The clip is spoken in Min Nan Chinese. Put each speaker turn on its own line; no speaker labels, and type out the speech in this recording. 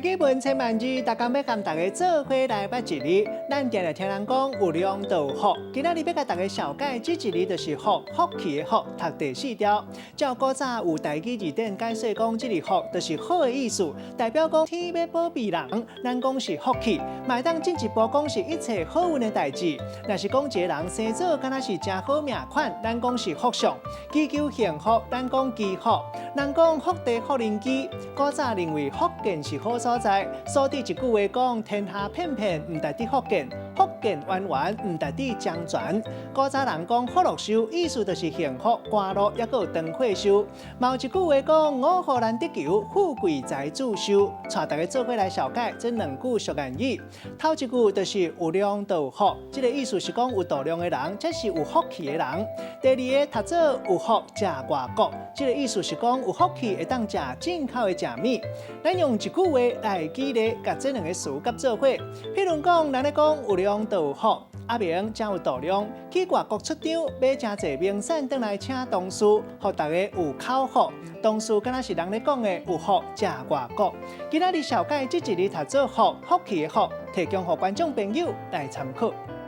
台語文千萬字，逐工欲共大家做伙來捌一字。咱定定聽人講有量就有福，今仔日欲共大家紹介這一字就是福，福氣的福，讀第四調。照古早有台語字典解說講，這字福就是好的意思，代表講天欲保庇人，咱講是福氣，嘛會當進一步講是一切好運的代誌。若是講一个人生做敢若是誠好命款，咱講是福相。祈求幸福，咱講祈福。人講福地福人居，古早認為福建是好所在，所以一句話講天下片片，毋但佇福建，福建源源，毋但佇漳泉。古早人講福祿壽，意思就是幸福、歡樂，抑閣有長歲壽。嘛有一句話講五福難得求，富貴財主壽。帶大家做伙來紹介這兩句俗諺語。頭一句就是有量就有福，這个意思是講有度量的人，才是有福氣的人。第二个讀做有福食外國，這个意思是講有福氣會當食進口的食物。咱用一句話來舉例，共這兩个詞佮做伙。譬如講，咱咧講有量就有福，阿明誠有度量，去外國出張買誠濟名產轉來請同事，予逐家有口福。同事敢若是人咧講的有福食外國。今仔日紹介這一字讀做福，福氣的福，提供予觀眾朋友來參考。